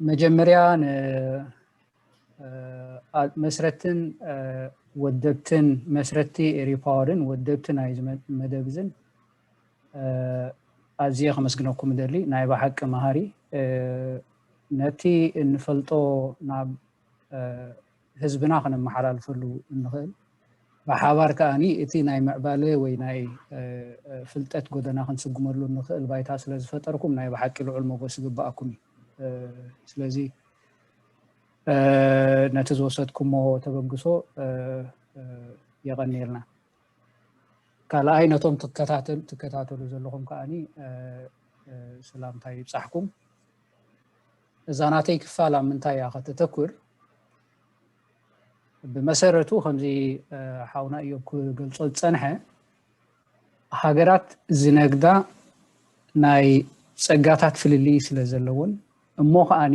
መጀመርያ መስረትን ወደብትን መስረቲ ኤሪፓወርን ወደብቲ ናይ መደብዝን ኣዝየ ከመስግነኩም ደሊ። ናይ ብሓቂ መሃሪ፣ ነቲ እንፈልጦ ናብ ህዝብና ክነመሓላልፈሉ እንኽእል፣ ብሓባር ከኣኒ እቲ ናይ ምዕባለ ወይ ናይ ፍልጠት ጎደና ክንስጉመሉ እንኽእል ባይታ ስለ ዝፈጠርኩም ናይ ብሓቂ ልዑል ሞጎስ ይግበኣኩም እዩ። ስለዚ ነቲ ዝወሰድኩሞ ተበግሶ የቐንየልና። ካልኣይ ነቶም ትከታተሉ ዘለኹም ከኣኒ ሰላምታ ይብጻሕኩም። እዛ ናተይ ክፋል ኣብ ምንታይ እያ ከተተኩር? ብመሰረቱ ከምዚ ሓውና እዮብ ክገልጾ ዝጸንሐ፣ ሃገራት ዝነግዳ ናይ ጸጋታት ፍልልይ ስለ ዘለውን እሞ ከኣኒ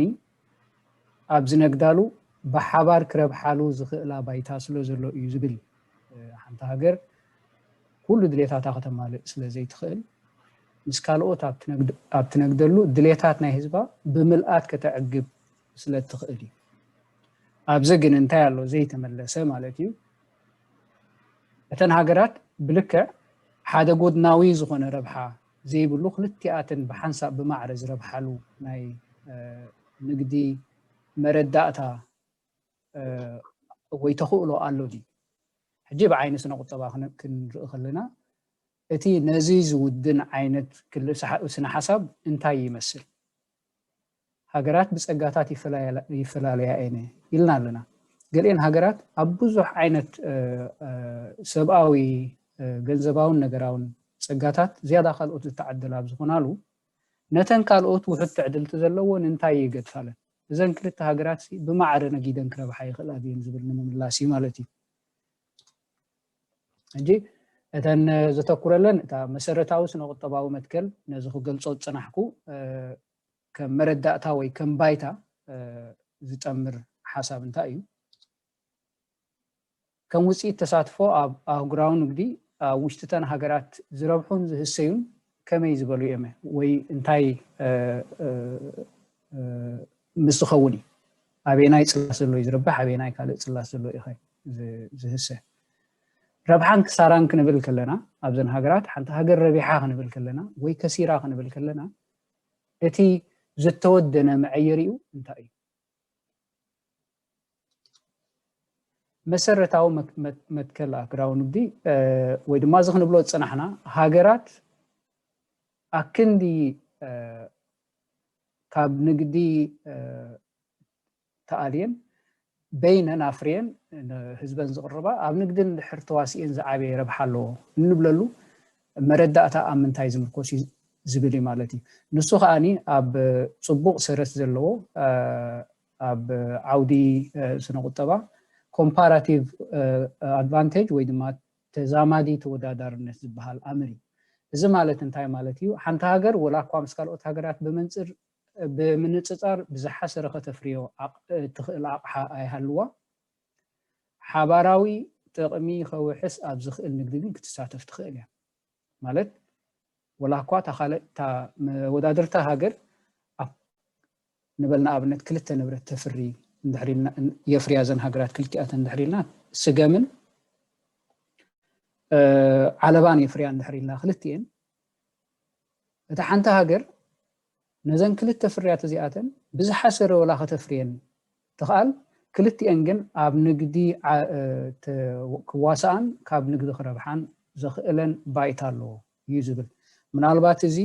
ኣብ ዝነግዳሉ ብሓባር ክረብሓሉ ዝኽእላ ባይታ ስለ ዘሎ እዩ ዝብል። ሓንቲ ሃገር ኩሉ ድሌታታ ከተማልእ ስለ ዘይትኽእል ምስ ካልኦት ኣብ ትነግደሉ ድሌታት ናይ ህዝባ ብምልኣት ከተዕግብ ስለ እትኽእል እዩ። ኣብዚ ግን እንታይ ኣሎ ዘይተመለሰ ማለት እዩ። እተን ሃገራት ብልክዕ ሓደ ጎድናዊ ዝኾነ ረብሓ ዘይብሉ ክልቲኣተን ብሓንሳብ ብማዕረ ዝረብሓሉ ናይ ንግዲ መረዳእታ ወይ ተኽእሎ ኣሎ ድዩ? ሕጂ ብዓይኒ ስነ ቁጠባ ክንርኢ ከለና እቲ ነዚ ዝውድን ዓይነት ስነ ሓሳብ እንታይ ይመስል? ሃገራት ብጸጋታት ይፈላለያ እየን ኢልና ኣለና። ገሊአን ሃገራት ኣብ ብዙሕ ዓይነት ሰብኣዊ፣ ገንዘባውን ነገራውን ጸጋታት ዝያዳ ካልኦት ዝተዓደላ ኣብ ዝኾናሉ፣ ነተን ካልኦት ውሑድ ትዕድልቲ ዘለዎን እንታይ ይገድፋለን? እዘን ክልተ ሃገራት ብማዕረ ነጊደን ክረብሓ ይኽእላ ድየን ዝብል ንምምላስ እዩ ማለት እዩ። ሕጂ እተን ዘተኩረለን እታ መሰረታዊ ስነ ቁጠባዊ መትከል ነዚ ክገልጾ ዝጸናሕኩ ከም መረዳእታ ወይ ከም ባይታ ዝጠምር ሓሳብ እንታይ እዩ? ከም ውፅኢት ተሳትፎ ኣብ ኣህጉራዊ ንግዲ ኣብ ውሽጥተን ሃገራት ዝረብሑን ዝህሰዩን ከመይ ዝበሉ እዮም ወይ እንታይ ምስ ዝኸውን እዩ? ኣበየናይ ፅላት ዘሎ እዩ ዝረብሕ፣ ኣበየናይ ካልእ ፅላት ዘሎ እዩ ዝህሰ? ረብሓን ክሳራን ክንብል ከለና ኣብዘን ሃገራት ሓንቲ ሃገር ረቢሓ ክንብል ከለና ወይ ከሲራ ክንብል ከለና እቲ ዝተወደነ መዐየሪኡ እንታይ እዩ? መሰረታዊ መትከል ኣህጉራዊ ንግዲ ወይ ድማ እዚ ክንብሎ ዝፅናሕና ሃገራት ኣክንዲ ካብ ንግዲ ተኣልየን በይነን ኣፍርየን ንህዝበን ዝቕርባ ኣብ ንግድን ድሕር ተዋሲኤን ዝዓበየ ረብሓ ኣለዎ እንብለሉ መረዳእታ ኣብ ምንታይ ዝምርኮስ እዩ ዝብል እዩ ማለት እዩ። ንሱ ከኣኒ ኣብ ፅቡቕ ሰረት ዘለዎ ኣብ ዓውዲ ስነ ቁጠባ ኮምፓራቲቭ ኣድቫንቴጅ ወይ ድማ ተዛማዲ ተወዳዳርነት ዝበሃል ኣምር እዩ። እዚ ማለት እንታይ ማለት እዩ? ሓንቲ ሃገር ወላ እኳ ምስ ካልኦት ሃገራት ብምንፅር ብምንፅፃር ብዝሓሰረ ከተፍርዮ ትኽእል ኣቕሓ ኣይሃልዋ፣ ሓባራዊ ጥቕሚ ከውሕስ ኣብ ዝኽእል ንግዲ ግን ክትሳተፍ ትኽእል እያ። ማለት ወላ እኳ እታ ካልእ እታ መወዳድርታ ሃገር ንበል ንኣብነት ክልተ ንብረት ተፍሪ የፍርያ ዘን ሃገራት ክልቲኣተን እንድሕር ኢልና ስገምን ዓለባን የፍርያ እንድሕር ኢልና ክልቲኤን እታ ሓንቲ ሃገር ነዘን ክልተ ፍርያት እዚኣተን ብዝሓሰረ ወላ ከተፍርየን ትኽኣል፣ ክልቲኤን ግን ኣብ ንግዲ ክዋሳኣን ካብ ንግዲ ክረብሓን ዘኽእለን ባይታ ኣለዎ እዩ ዝብል። ምናልባት እዚ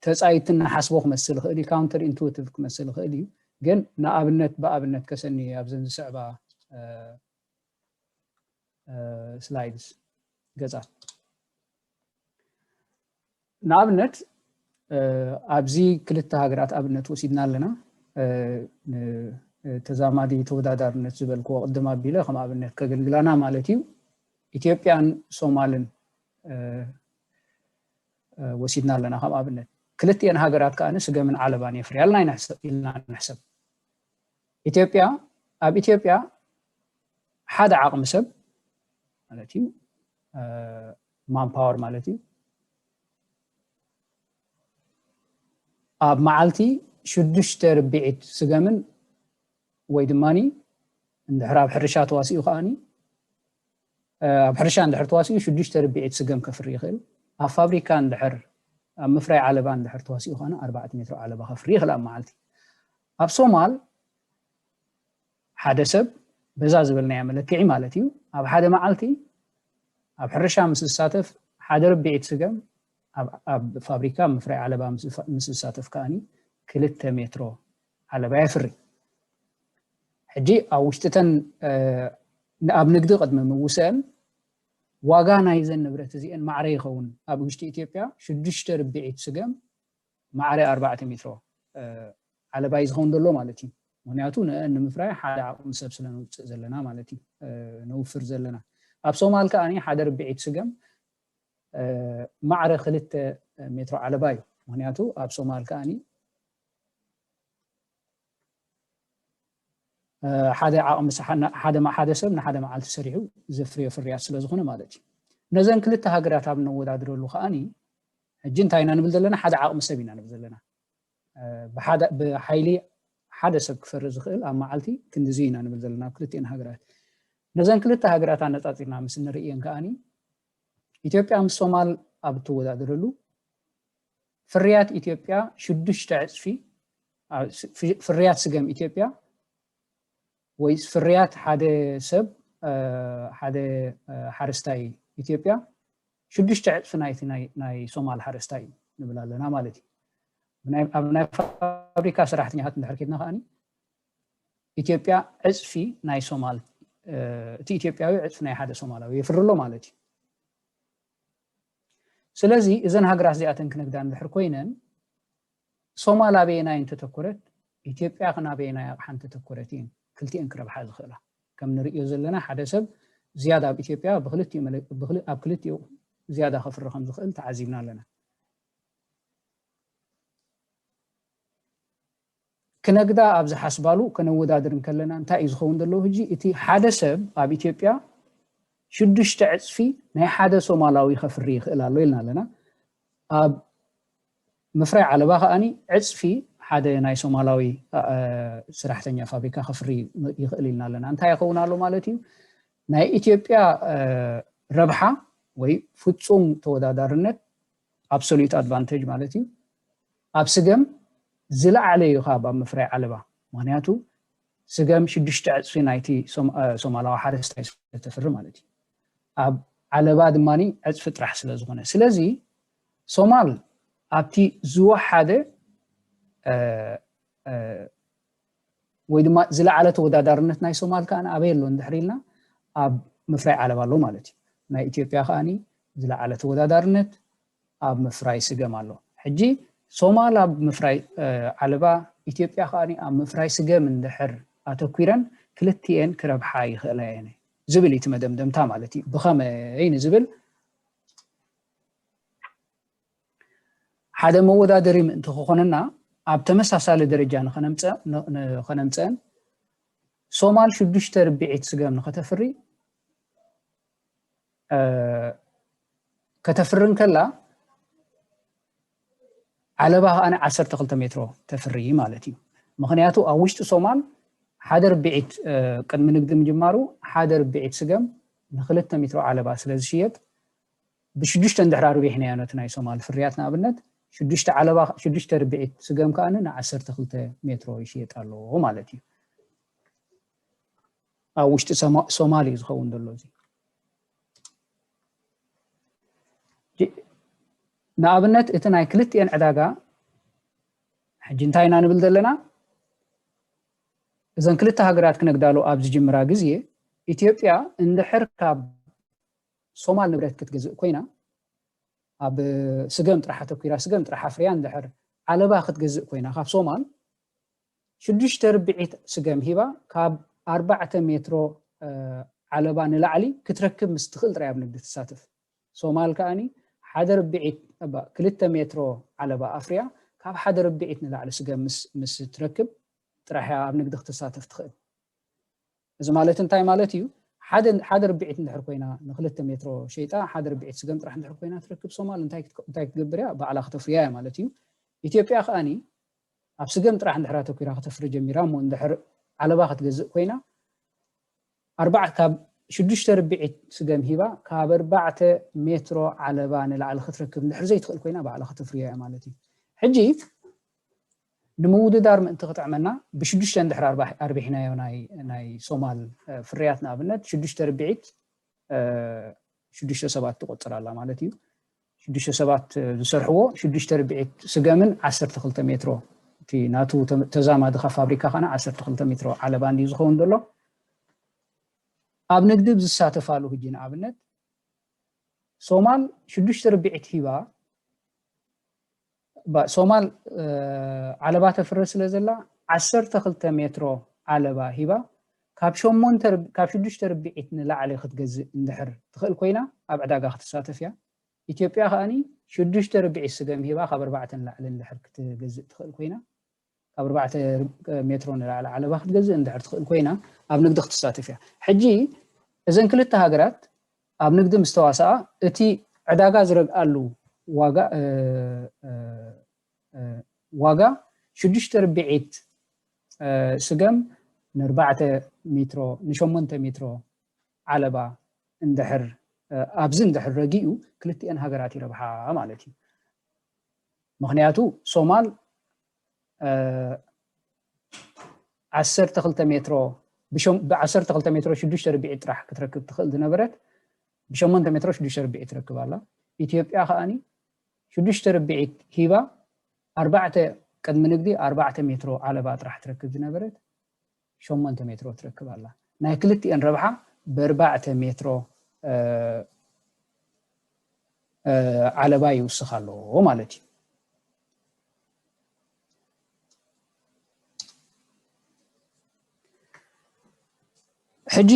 ተጻይቲ እናሓስቦ ክመስል ይኽእል እዩ፣ counter intuitive ክመስል ይኽእል እዩ። ግን ንኣብነት ብኣብነት ከሰኒ ኣብዘን ዝስዕባ slides ገጻት ንኣብነት ኣብዚ ክልተ ሃገራት ኣብነት ወሲድና ኣለና። ተዛማዲ ተወዳዳርነት ዝበልክዎ ቅድም ኣቢለ ከም ኣብነት ከገልግላና ማለት እዩ። ኢትዮጵያን ሶማልን ወሲድና ኣለና ከም ኣብነት። ክልቲኤን ሃገራት ከዓ ስገምን ዓለባን የፍርያ ኢልና ንሕሰብ። ኢትዮጵያ ኣብ ኢትዮጵያ ሓደ ዓቕሚ ሰብ ማለት እዩ ማንፓወር ማለት እዩ ኣብ መዓልቲ ሽዱሽተ ርብዒት ስገምን ወይ ድማ እንድሕር ኣብ ሕርሻ ተዋሲኡ ከኣኒ ኣብ ሕርሻ እንድሕር ተዋሲኡ ሽዱሽተ ርብዒት ስገም ከፍሪ ይኽእል። ኣብ ፋብሪካ እንድሕር ኣብ ምፍራይ ዓለባ እንድሕር ተዋሲኡ ከኣኒ ኣርባዕተ ሜትሮ ዓለባ ከፍሪ ይኽእል ኣብ መዓልቲ። ኣብ ሶማል ሓደ ሰብ በዛ ዝበልናያ መለክዒ ማለት እዩ ኣብ ሓደ መዓልቲ ኣብ ሕርሻ ምስ ዝሳተፍ ሓደ ርብዒት ስገም ኣብ ፋብሪካ ምፍራይ ዓለባ ምስ ዝሳተፍ ከኣኒ ክልተ ሜትሮ ዓለባ የፍሪ። ሕጂ ኣብ ውሽጥተን ኣብ ንግዲ ቅድሚ ምውሰን ዋጋ ናይዘን ንብረት እዚአን ማዕረ ይኸውን። ኣብ ውሽጢ ኢትዮጵያ ሽዱሽተ ርብዒት ስገም ማዕረ ኣርባዕተ ሜትሮ ዓለባ እዩ ዝኸውን ዘሎ ማለት እዩ። ምክንያቱ ንአን ንምፍራይ ሓደ ዓቕሚ ሰብ ስለ ንውፅእ ዘለና ማለት እዩ፣ ነውፍር ዘለና። ኣብ ሶማል ከኣ ሓደ ርብዒት ስገም ማዕረ ክልተ ሜትሮ ዓለባ እዩ። ምክንያቱ ኣብ ሶማል ከኣ ሓደ ዓቕሚ ሓደ ሰብ ንሓደ መዓልቲ ሰሪሑ ዘፍርዮ ፍርያት ስለ ዝኾነ ማለት እዩ። ነዘን ክልተ ሃገራት ኣብ ነወዳድረሉ ከኣ ሕጂ እንታይ ኢና ንብል ዘለና? ሓደ ዓቕሚ ሰብ ኢና ንብል ዘለና። ብሓይሊ ሓደ ሰብ ክፈሪ ዝኽእል ኣብ መዓልቲ ክንድዚ ኢና ንብል ዘለና ኣብ ክልቲኤን ሃገራት። ነዘን ክልተ ሃገራት ኣነፃፂርና ምስ እንርእየን ከኣ ኢትዮጵያ ምስ ሶማል ኣብ እትወዳደረሉ ፍርያት ኢትዮጵያ ሽዱሽተ ዕፅፊ ፍርያት ስገም ኢትዮጵያ ወይ ፍርያት ሓደ ሰብ ሓደ ሓረስታይ ኢትዮጵያ ሽዱሽተ ዕፅፊ ናይቲ ናይ ሶማል ሓረስታይ እዩ ንብል ኣለና ማለት እዩ። ኣብ ናይ ፋብሪካ ሰራሕተኛታት እንድሕር ኬድና ከኣ ኢትዮጵያ ዕፅፊ ናይ ሶማል እቲ ኢትዮጵያዊ ዕፅፊ ናይ ሓደ ሶማላዊ የፍርሎ ማለት እዩ። ስለዚ እዘን ሃገራት እዚኣተን ክነግዳ እንድሕር ኮይነን ሶማል ኣበየናይ እንተተኮረት ኢትዮጵያ ከ ናበየናይ ኣቕሓ እንተተኮረት እየን ክልቲኤን ክረብሓ ዝኽእላ። ከም ንርእዮ ዘለና ሓደ ሰብ ዝያዳ ኣብ ኢትዮጵያ ኣብ ክልቲኡ ዝያዳ ከፍሪ ከም ዝኽእል ተዓዚብና ኣለና። ክነግዳ ኣብ ዝሓስባሉ ከነወዳድር እንከለና እንታይ እዩ ዝኸውን ዘለዎ? ሕጂ እቲ ሓደ ሰብ ኣብ ኢትዮጵያ ሽዱሽተ ዕፅፊ ናይ ሓደ ሶማላዊ ከፍሪ ይኽእል ኣሎ ኢልና ኣለና። ኣብ ምፍራይ ዓለባ ከኣ ዕፅፊ ሓደ ናይ ሶማላዊ ሰራሕተኛ ፋብሪካ ከፍሪ ይኽእል ኢልና ኣለና። እንታይ ይኸውን ኣሎ ማለት እዩ? ናይ ኢትዮጵያ ረብሓ ወይ ፍፁም ተወዳዳርነት፣ absolute advantage ማለት እዩ፣ ኣብ ስገም ዝለዓለ እዩ ካብ ኣብ ምፍራይ ዓለባ። ምክንያቱ ስገም ሽዱሽተ ዕፅፊ ናይቲ ሶማላዊ ሓረስታይ ስለተፍሪ ማለት እዩ። ኣብ ዓለባ ድማ ዕፅፊ ጥራሕ ስለ ዝኾነ፣ ስለዚ ሶማል ኣብቲ ዝወሓደ ወይ ድማ ዝለዓለ ተወዳዳርነት ናይ ሶማል ከኣ ኣበይ ኣሎ እንድሕር ኢልና ኣብ ምፍራይ ዓለባ ኣሎ ማለት እዩ። ናይ ኢትዮጵያ ከኣ ዝለዓለ ተወዳዳርነት ኣብ ምፍራይ ስገም ኣሎ። ሕጂ ሶማል ኣብ ምፍራይ ዓለባ፣ ኢትዮጵያ ከኣ ኣብ ምፍራይ ስገም እንድሕር ኣተኲረን ክልቲኤን ክረብሓ ይኽእላ እየን ዝብል እቲ መደምደምታ ማለት እዩ። ብኸመይ ንዝብል ሓደ መወዳደሪ ምእንቲ ክኾነና ኣብ ተመሳሳሊ ደረጃ ንኸነምፀአን ሶማል ሽዱሽተ ርብዒት ስገም ንኸተፍሪ ከተፍሪ እንከላ ዓለባ ከኣ ዓሰርተ ክልተ ሜትሮ ተፍሪ ማለት እዩ። ምክንያቱ ኣብ ውሽጢ ሶማል ሓደ ርብዒት ቅድሚ ንግዲ ምጅማሩ ሓደ ርብዒት ስገም ንክልተ ሜትሮ ዓለባ ስለ ዝሽየጥ ብሽዱሽተ እንድሕር ኣርቢሕናዮ ነቲ ናይ ሶማል ፍርያት ንኣብነት ሽዱሽተ ዓለባ ሽዱሽተ ርብዒት ስገም ከኣ ንዓሰርተ ክልተ ሜትሮ ይሽየጥ ኣሎ ማለት እዩ። ኣብ ውሽጢ ሶማል እዩ ዝኸውን ዘሎ እዚ። ንኣብነት እቲ ናይ ክልቲኤን ዕዳጋ ሕጂ እንታይ ኢና ንብል ዘለና? እዘን ክልተ ሃገራት ክነግዳሉ ኣብ ዝጅምራ ግዜ ኢትዮጵያ እንድሕር ካብ ሶማል ንብረት ክትገዝእ ኮይና ኣብ ስገም ጥራሕ ኣተኲራ ስገም ጥራሕ ኣፍርያ እንድሕር ዓለባ ክትገዝእ ኮይና ካብ ሶማል ሽዱሽተ ርብዒት ስገም ሂባ ካብ ኣርባዕተ ሜትሮ ዓለባ ንላዕሊ ክትረክብ ምስ ትኽእል ጥራይ ኣብ ንግዲ ትሳተፍ። ሶማል ከኣ ሓደ ርብዒት ክልተ ሜትሮ ዓለባ ኣፍርያ ካብ ሓደ ርብዒት ንላዕሊ ስገም ምስ ትረክብ ጥራሕ እያ ኣብ ንግዲ ክትሳተፍ ትኽእል። እዚ ማለት እንታይ ማለት እዩ? ሓደ ርብዒት እንድሕር ኮይና ንክልተ ሜትሮ ሸይጣ ሓደ ርብዒት ስገም ጥራሕ እንድሕር ኮይና ትረክብ ሶማል እንታይ ክትገብር እያ? ባዕላ ክተፍርያ እያ ማለት እዩ። ኢትዮጵያ ከኣ ኣብ ስገም ጥራሕ እንድሕር ኣተኪራ ከተፍሪ ጀሚራ እሞ እንድሕር ዓለባ ክትገዝእ ኮይና ኣርባዕ ካብ ሽዱሽተ ርብዒት ስገም ሂባ ካብ ኣርባዕተ ሜትሮ ዓለባ ንላዕሊ ክትረክብ እንድሕር ዘይትኽእል ኮይና ባዕላ ከተፍርዮ እያ ማለት እዩ። ሕጂ ንምውድዳር ምእንቲ ክጥዕመና ብሽዱሽተ እንድሕር ኣርባ- ኣርቢሕናዮ ናይ ናይ ሶማል እ፣ ፍርያት ንኣብነት ሽዱሽተ ርብዒት እ፣ ሽዱሽተ ሰባት ትቆጽር ኣላ ማለት እዩ። ሽዱሽተ ሰባት ዝሰርሕዎ ሽዱሽተ ርብዒት ስገምን ዓሰርተ ክልተ ሜትሮ እቲ ናቱ ተ- ተዛማዲ ካብ ፋብሪካ ከነ ዓሰርተ ክልተ ሜትሮ ዓለባ እንዲ ዝኸውን ዘሎ ኣብ ንግዲ ዝሳተፋሉ ህጂ ንኣብነት ሶማል ሽዱሽተ ርብዒት ሂባ ባ- ሶማል እ፣ ዓለባ ተፍረ ስለ ዘላ ዓሰርተ ክልተ ሜትሮ ዓለባ ሂባ ካብ ሸሞንተ ርብ- ካብ ሽዱሽተ ርብዒት ንላዕሊ ክትገዝእ እንድሕር ትኽእል ኮይና ኣብ ዕዳጋ ክትሳተፍ እያ። ኢትዮጵያ ከኣኒ ሽዱሽተ ርብዒት ስገም ሂባ ካብ ኣርባዕተ ንላዕሊ እንድሕር ክትገዝእ ትኽእል ኮይና ካብ ኣርባዕተ ሜትሮ ንላዕሊ ዓለባ ክትገዝእ እንድሕር ትኽእል ኮይና ኣብ ንግዲ ክትሳተፍ እያ። ሕጂ እዘን ክልተ ሃገራት ኣብ ንግዲ ምስ ተዋሰኣ እቲ ዕዳጋ ዝረግኣሉ ዋጋ እ፣ እ፣ እ፣ ዋጋ ሽዱሽተ ርብዒት እ፣ ስገም ንኣርባዕተ ሜትሮ ንሸሞንተ ሜትሮ ዓለባ እንድሕር እ፣ ኣብዚ እንድሕር ረጊኡ ክልቲኤን ሃገራት ይረብሓ ማለት እዩ። ምክንያቱ ሶማል እ፣ ዓሰርተ ክልተ ሜትሮ ብሸም- ብ ዓሰርተ ክልተ ሜትሮ ሽዱሽተ ርብዒት ጥራሕ ክትረክብ ትኽእል ዝነበረት ብሸሞንተ ሜትሮ ሽዱሽተ ርብዒት ትረክብ ኣላ። ኢትዮጵያ ከኣኒ ሽዱሽተ ርብዒት ሂባ ኣርባዕተ ቅድሚ ንግዲ ኣርባዕተ ሜትሮ ዓለባ ጥራሕ ትረክብ ዝነበረት ሸሞንተ ሜትሮ ትረክብ ኣላ። ናይ ክልቲኤን ረብሓ ብኣርባዕተ ሜትሮ እ፣ እ፣ ዓለባ ይውስኽ ኣሎ ማለት እዩ። ሕጂ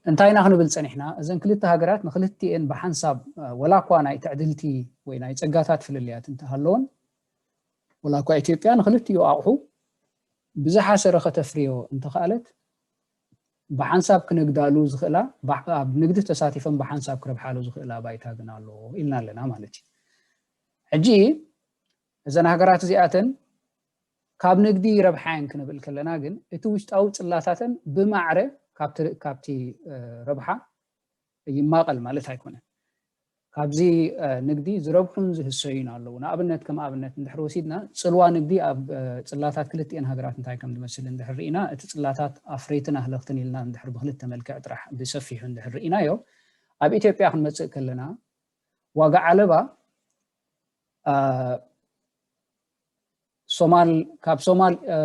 እንታይ ኢና ክንብል ጸኒሕና? እዘን ክልተ ሃገራት ንክልቲኤን ብሓንሳብ እ፣ ወላ እኳ ናይ ትዕድልቲ ወይ ናይ ጸጋታት ፍልልያት እንተሃለወን ወላ እኳ ኢትዮጵያ ንክልቲኡ ኣቑሑ ብዝሓሰረ ከተፍርዮ እንተኽኣለት ብሓንሳብ ክነግዳሉ ዝኽእላ ብ- ኣብ ንግዲ ተሳቲፈን ብሓንሳብ ክረብሓሉ ዝኽእላ ባይታ ግን ኣሎ ኢልና ኣለና ማለት እዩ። ሕጂ እዘን ሃገራት እዚኣተን ካብ ንግዲ ረብሓየን ክንብል ከለና ግን እቲ ውሽጣዊ ጽላታተን ብማዕረ ካብቲ ካብቲ እ፣ ረብሓ ይማቐል ማለት ኣይኮነን። ካብዚ እ፣ ንግዲ ዝረብሑን ዝህሰዩን ኣለዉ። ንኣብነት ከም ኣብነት እንድሕር ወሲድና ጽልዋ ንግዲ ኣብ እ፣ ጽላታት ክልቲኤን ሃገራት እንታይ ከም ዝመስል እንድሕር ርኢና እቲ ጽላታት ኣፍረይትን ኣህለኽትን ኢልና እንድሕር ብክልተ መልክዕ ጥራሕ ብሰፊሑ እንድሕር ርኢናዮ ኣብ ኢትዮጵያ ክንመጽእ ከለና ዋጋ ዓለባ እ፣ ሶማል ካብ ሶማል እ፣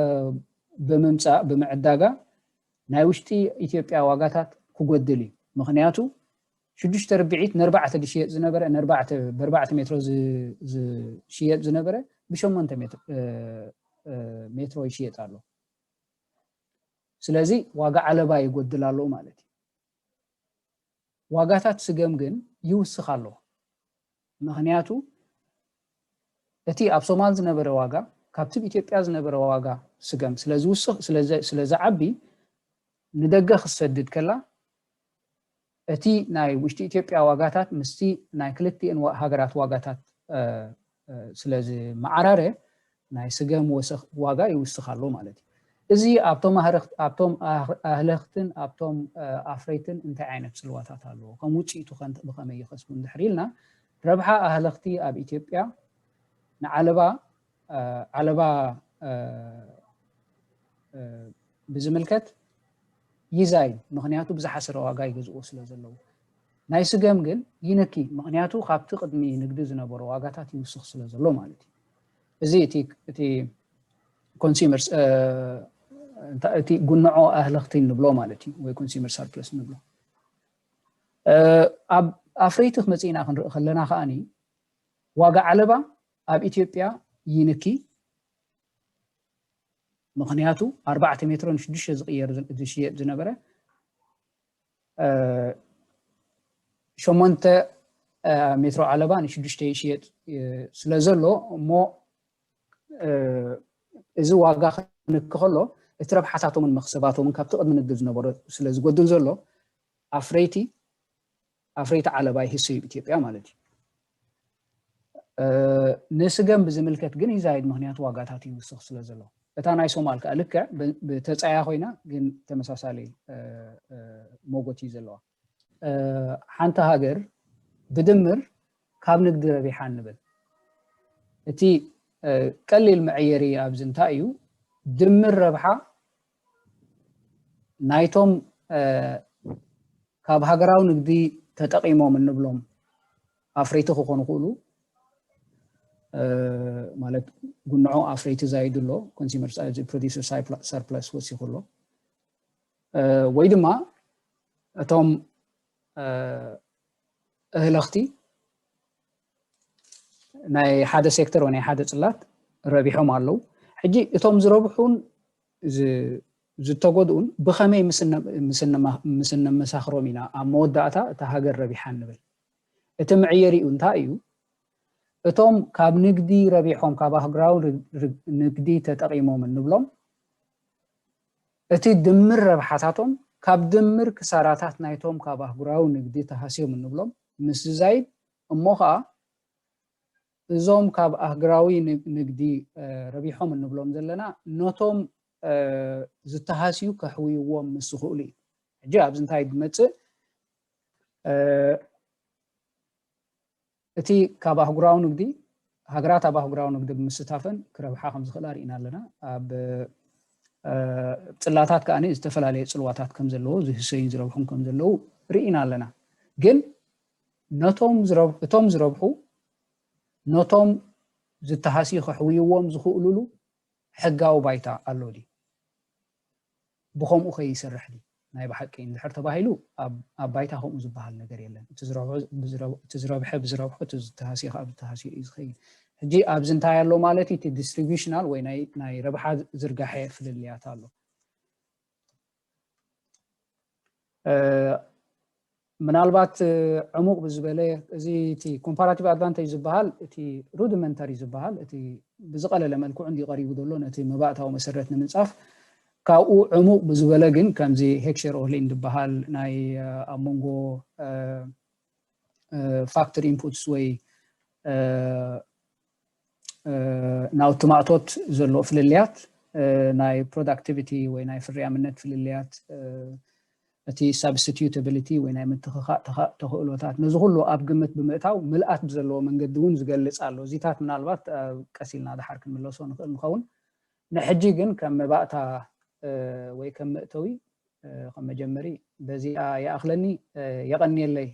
ብምምፃእ ብምዕዳጋ ናይ ውሽጢ ኢትዮጵያ ዋጋታት ክጎድል እዩ። ምክንያቱ ሽዱሽተ ርብዒት ንኣርባዕተ ዝሽየጥ ዝነበረ ንኣርባዕተ ብኣርባዕተ ሜትሮ ዝ- ዝሽየጥ ዝነበረ ብሸሞንተ ሜትሮ እ፣ እ፣ ሜትሮ ይሽየጥ ኣሎ። ስለዚ ዋጋ ዓለባ ይጎድል ኣሎ ማለት እዩ። ዋጋታት ስገም ግን ይውስኽ ኣሎ። ምክንያቱ እቲ ኣብ ሶማል ዝነበረ ዋጋ ካብቲ ኣብ ኢትዮጵያ ዝነበረ ዋጋ ስገም ስለ ዝውስኽ ስለ ዘ- ስለ ዝዓቢ ንደገ ክትሰድድ ከላ እቲ ናይ ውሽጢ ኢትዮጵያ ዋጋታት ምስቲ ናይ ክልቲኤን ዋ- ሃገራት ዋጋታት እ፣ እ፣ ስለ ዝመዓራረ ናይ ስገም ወሰኽ ዋጋ ይውስኽ ኣሎ ማለት እዩ። እዚ ኣብቶም ኣህረኽት- ኣብቶም ኣህ- ኣህለኽትን ኣብቶም እ፣ ኣፍረይትን እንታይ ዓይነት ጽልዋታት ኣለዎ? ከም ውጽኢቱ ከ እንተ- ብኸመይ ይኸስቡ እንድሕር ኢልና ረብሓ ኣህለኽቲ ኣብ ኢትዮጵያ ንዓለባ እ፣ ዓለባ እ፣ እ፣ ብዝምልከት ይዛይ ምክንያቱ ብዝሓሰረ ዋጋ ይገዝእዎ ስለ ዘለዉ ናይ ስገም ግን ይንኪ ምክንያቱ ካብቲ ቅድሚ ንግዲ ዝነበሩ ዋጋታት ይውስኽ ስለ ዘሎ ማለት እዩ። እዚ እቲ እቲ ኮንሱመርስ እ፣ እንታ- እቲ ጉንዖ ኣህለኽቲ ንብሎ ማለት እዩ ወይ ኮንሱመር ሰርፕለስ ንብሎ እ፣ ኣብ ኣፍረይቲ ክመፅእና ክንርኢ ከለና ከዓኒ ዋጋ ዓለባ ኣብ ኢትዮጵያ ይንኪ ምክንያቱ ኣርባዕተ ሜትሮ ንሽዱሽተ ዝቕየር ዝ- ዝሽየጥ ዝነበረ እ፣ ሸሞንተ እ፣ ሜትሮ ዓለባ ንሽዱሽተ ይሽየጥ እ፣ ስለ ዘሎ እሞ እ፣ እዚ ዋጋ ክንክ ከሎ እቲ ረብሓታቶምን መክሰባቶምን ካብቲ ቅድሚ ንግዲ ዝነበሮ ስለ ዝጎድል ዘሎ ኣፍረይቲ ኣፍረይቲ ዓለባ ይህሰዩ ኢትዮጵያ ማለት እዩ። ንስገም ብዝምልከት ግን ይዛይድ፣ ምክንያቱ ዋጋታት ይውስኽ ስለ ዘሎ። እታ ናይ ሶማል ከዓ ልክዕ ብተፃያ ኮይና ግን ተመሳሳሊ ሞጎት እዩ ዘለዋ። ሓንቲ ሃገር ብድምር ካብ ንግዲ ረቢሓ ንብል። እቲ ቀሊል መዐየሪ ኣብዚ እንታይ እዩ? ድምር ረብሓ ናይቶም ካብ ሃገራዊ ንግዲ ተጠቂሞም እንብሎም ኣፍረይቲ ክኾኑ ክእሉ፣ ማለት ጉንዖ ኣፍረይቲ ዛይዱ ኣሎ፣ ኮንሱመር ፕሮዲሰር ሰርፕለስ ወሲኹ ኣሎ። ወይ ድማ እቶም እህለኽቲ ናይ ሓደ ሴክተር ወይ ናይ ሓደ ፅላት ረቢሖም ኣለዉ። ሕጂ እቶም ዝረብሑን ዝተጎድኡን ብኸመይ ምስ እነመሳኽሮም ኢና ኣብ መወዳእታ እታ ሃገር ረቢሓ ንብል? እቲ መዕየሪኡ እንታይ እዩ? እቶም ካብ ንግዲ ረቢሖም ካብ ኣህጉራዊ ንግዲ ተጠቒሞም እንብሎም እቲ ድምር ረብሓታቶም ካብ ድምር ክሳራታት ናይቶም ካብ ኣህጉራዊ ንግዲ ተሃስዮም እንብሎም ምስ ዝዛይድ እሞ ከዓ እዞም ካብ ኣህጉራዊ ንግዲ ረቢሖም እንብሎም ዘለና ነቶም ዝተሃስዩ ከሕውይዎም ምስ ዝኽእሉ እዩ። ሕጂ ኣብዚ እንታይ ዝመፅእ? እቲ ካብ ኣህጉራዊ ንግዲ ሃገራት ኣብ ኣህጉራዊ ንግዲ ብምስታፈን ክረብሓ ከም ዝኽእላ ርኢና ኣለና። ኣብ ፅላታት ከዓ ዝተፈላለየ ፅልዋታት ከም ዘለዎ ዝህሰዩን ዝረብሑን ከም ዘለዉ ርኢና ኣለና። ግን ነቶም እቶም ዝረብሑ ነቶም ዝተሃስዩ ከሕውይዎም ዝኽእሉሉ ሕጋዊ ባይታ ኣሎ ድዩ? ብኸምኡ ከይሰርሕ ድዩ? ናይ ብሓቂ እንድሕር ተባሂሉ ኣብ ባይታ ከምኡ ዝበሃል ነገር የለን። እቲ ዝረብሐ ብዝረብሖ፣ እቲ ዝተሃስየ ከዓ ብዝተሃስየ እዩ ዝኸይድ። ሕጂ ኣብዚ እንታይ ኣሎ ማለት እዩ? እቲ ዲስትሪቢሽናል ወይ ናይ ረብሓ ዝርጋሐ ፍልልያት ኣሎ። ምናልባት ዕሙቕ ብዝበለ እዚ እቲ ኮምፓራቲቭ ኣድቫንቴጅ ዝበሃል እቲ ሩዲመንታሪ ዝበሃል እቲ ብዝቐለለ መልክዑ እንዲ ቀሪቡ ዘሎ ነቲ መባእታዊ መሰረት ንምንፃፍ ካብኡ ዕሙቕ ብዝበለ ግን ከምዚ ሄክሸር ኦህሊን ዝበሃል ናይ ኣብ መንጎ ፋክተር ኢንፑትስ ወይ ናውቲ ማእቶት ዘሎ ፍልልያት ናይ ፕሮዳክቲቪቲ ወይ ናይ ፍርያምነት ፍልልያት እቲ ሳብስቲቱታብሊቲ ወይ ናይ ምትኽኻእ ተኽእሎታት ነዚ ኩሉ ኣብ ግምት ብምእታው ምልኣት ብዘለዎ መንገዲ እውን ዝገልፅ ኣሎ። እዚታት ምናልባት ቀስ ኢልና ድሓር ክንምለሶ ንኽእል ንኸውን። ንሕጂ ግን ከም መባእታ ወይ ከም መእተዊ ከም መጀመሪ በዚኣ ይኣኽለኒ። የቐንየለይ።